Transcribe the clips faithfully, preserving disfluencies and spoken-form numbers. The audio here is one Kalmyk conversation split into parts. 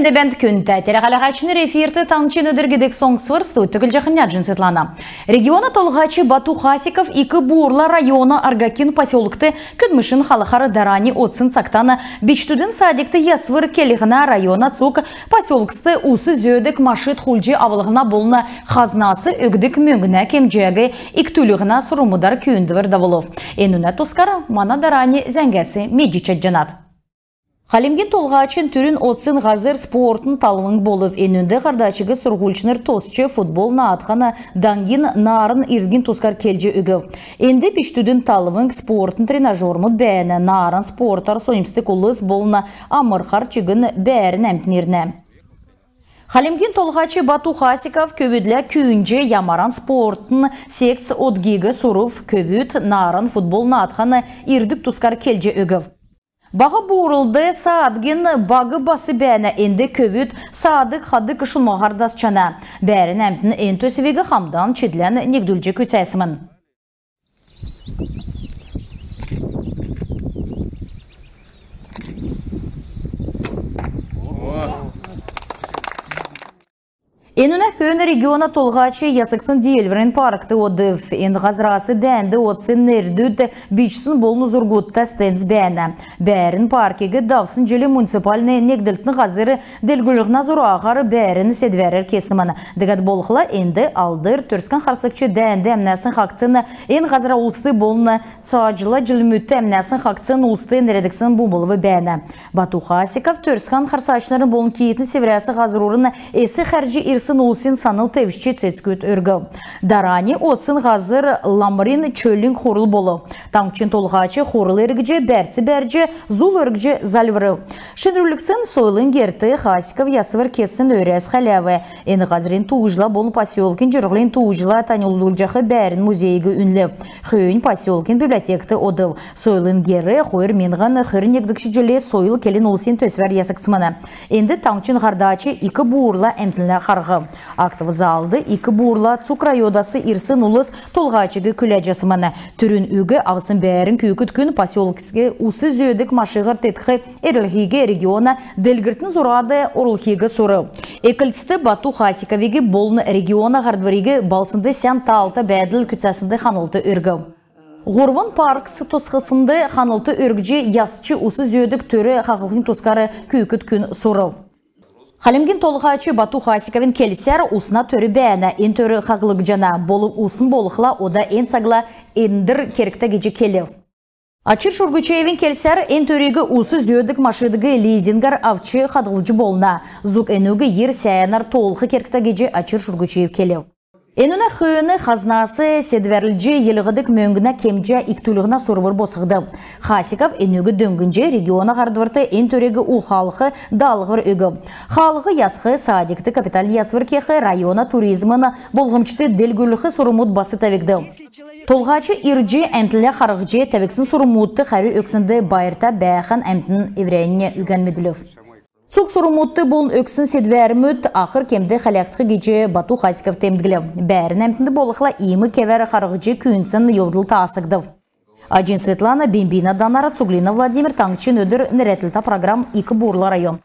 Бәәнт, күндтә телехәләһәчнр! Эфирт «Таңһчин өдр» гидг соңсвр. Студьд Түглҗәхнә Җин Светлана. Региона толһач Бату Хасиков Ик-Буурла района Аргакин поселкт көдлмшин халхар дарани одсн цагтан бичкдүдин садикт ясвр келһнә, района цуг поселкст ус зөөдг машид хулдҗ авлһна болн хазнас өгдг мөңгнә кемҗәг икдүллһнә сурврмудар күүндвр давулв. Энүнә тускар мана дарани зәңгәс медҗ чадҗанат. Хальмгин Толһачин түрүн одсн һазр спортын талвң болв. Энүнд һардачиг сурһульчнр тосч, футбол наадхана даңгин, нааран ирдгин тускар келҗ өгв. Энд бичкдүдин талвң, спортын тренажермуд бәәнә. Нааран спортар соньмсдг улс болн амрхар чигн бәәрн әмтн ирнә. Хальмгин Толһач Бату Хасиков көвүдлә күүндҗ, ямаран спортын секц одгиг сурв. Көвүд нааран футбол наадхана ирдг тускар келҗ өгв. Баһ Буурлд саадгин баг бас бәәнә. Энд көвүд саадг хадг шунмһаһар дасчана. Бәәрн әмтн эн төсвиг хамдан чидлән негдүлҗ күцәсмн. Энүнә хөөн региона толһач ясгдсн Диилврин паркт одв. Эн һазрас дәәнд одсн нердүд бичсн болн зургудта стенд бәәнә. Бәәрн паркиг давсн җил муниципальн негдлтин һазр делгрүллһнә зураһар бәәрн седвәрәр кесмн. Дәкәд болхла, энд Алдр Төрскән харсгч дәәнд әмнәсн хаһцсн, эн һазра улст болн цааҗла җилмүдт әмнәсн хаһцсн улст нерәдгдсн бумблв бәәнә. Бату Хасиков Төрскән харсачнрин болн Киитн Сиврәс һазрурн эс хәрҗ ирсн улсин санл тевчҗ, цецгүд өргв. Дарани одсн һазр Ламрин чөлин хурл болв. Таңһчин Толһач хурл эргҗ, бәрц бәрҗ, зул өргҗ зальврв. Шинрүлгдсн сойлын герт Хасиков ясвр кесн өрәс хәләв. Эн һазрин тууҗла болн поселкин җирһлин тууҗла таньлдулҗах бәәрн музейиг үнлв. Хөөннь поселкин библиотект одв. Сойлын гер хойр миңһн хөрн негдгч җилд сойл келн улсин төсвәр ясгдсмн. Энд таңһчин һардач Ик-Буурла әмтнлә харһв. Актов залд Ик-Буурла цуг районас ирсн улс толһачиг күләҗәсмн. Түрүн үг авсн бәәрн күүкд күн поселксиг ус зөөдг машиһар теткх эрлһиг региона делгрлтин зурад орулхиг сурв. Эклцд Бату Хасиковиг болн региона һардвриг балһснд сән таалта бәәдл күцәснд ханлт өргв. Һурвн паркс тосхснд ханлт өргҗ, ясч ус зөөдг төр хаһлхин тускар күүкд күн сурв. Хальмгин Толһач Бату Хасиковин келсәр, усна төр бәәнә, эн төр хаһлгдҗана. Болв усн болхла, ода эн цагла эндр кергтә гиҗ келв. Очир Шургучеевин келсәр, эн төриг ус зөөдг машидиг лизингәр авч хаһлҗ болна. Зуг энүг йир сәәнәр тоолх кергтә гиҗ Очир Шургучеев келв. Энүнә хөөн хазнас седвәрлҗ йилһдг мөңгнә кемҗә икдүллһнә сурвр босхгдв. Хасиков энүг дөңнҗ, региона һардврт эн төриг ухалх даалһвр өгв. Хаалһ ясх, садикт капитальн ясвр кех, района туризмин болмҗд делгрүлх сурврмуд бас тәвгдв. Толһач ирҗ, әмтнлә харһҗ, тәвгдсн сурврмудт хәрү өгснд байрта бәәхән әмтн эврәннь үгән медүлв. Цуг сурврмудт болн өгсн седвәрмүд ахр кемд хәләгдх гиҗ Бату Хасиков темдглв. Бәәрн әмтнд болхла, иим кевәр харһҗ күүндсн йовдл таасгдв. Аҗин Светлана, Бимбина Данара, Цуглина Владимир. «Таңһчин өдр» нерәдлтә программ, Ик-Буурла район.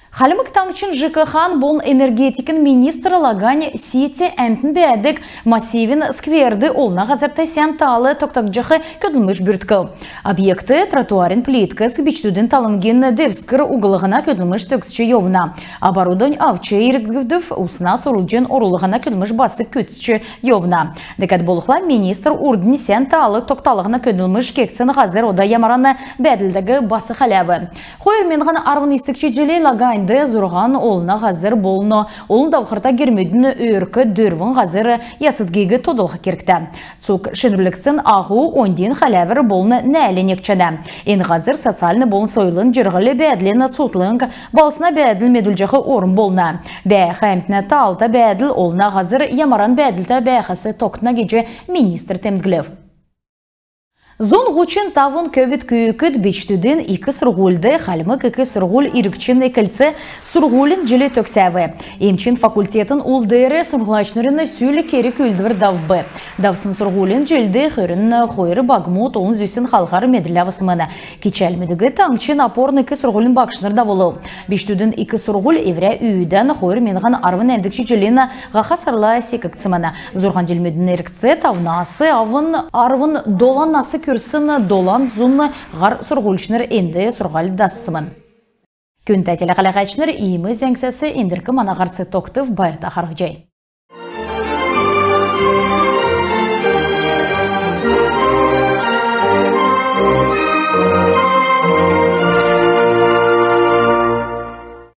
Хальмг Таңһчин ЖКХ-н болн энергетикин министр Лагань-Сити әмтн бәәдг массивин скверд олна һазрт сән таал тогтаҗах көдлмш бүрткв. Объектд тротуарин плиткс, бичкдүдин талвңгин девскр углһна көдлмш төгсч йовна. Оборудовань авч иргдв, усна сурулҗн орулһна көдлмш бас күцч йовна. Дәкәд болхла, министр урднь сән таал тогталһна көдлмш кегдсн һазр ода ямаран бәәдлдәг бас хәләв. Хойр миңһн арвн йисдгч җилд Лаганьд зурһан олна һазр болн олн давхрта гермүдин өрк дөрвн һазр ясдгиг тодлх кергтә. Цуг шинрүлгдсн аһу оньдин хәләвр болн нәәль некҗәнә. Эн һазр социальн болн сойлын җирһл-бәәдлин цутхлң, балһсна бәәдл медүлҗәх орм болна. Бәәх әмтнә таалта бәәдл олна һазр ямаран бәәдлтә бәәхәс тогтна гиҗ министр темдглв. Зун һучн тавн көвүд күүкд бичкдүдин ик сурһульд Хальмг ик сурһуль иргчин эклц сурһулин җил төгсәв. Эмчин факультетин ул деер сурһульчнрин сүл керг-үүлдвр давв. Давсн сурһулин җилд хөрн хойр багмуд олн зүсн халхар медрлә авсмн. Кичәлмүдиг таңһчин опорн ик сурһулин багшнр давулв. Бичкдүдин ик сурһуль эврә үүдән хойр миңһн арвн нәәмдгч җилин һаха сарла секгдсмн. Зурһан җилмүдин эргцд тавнас авн арвн долан нас күрсн долан зун һар сурһульчнр энд сурһуль дассмн. Күндтә телехәләһәчнр, иим зәңгсәс эндрк мана һарц тогтв. Байрта харһцхай.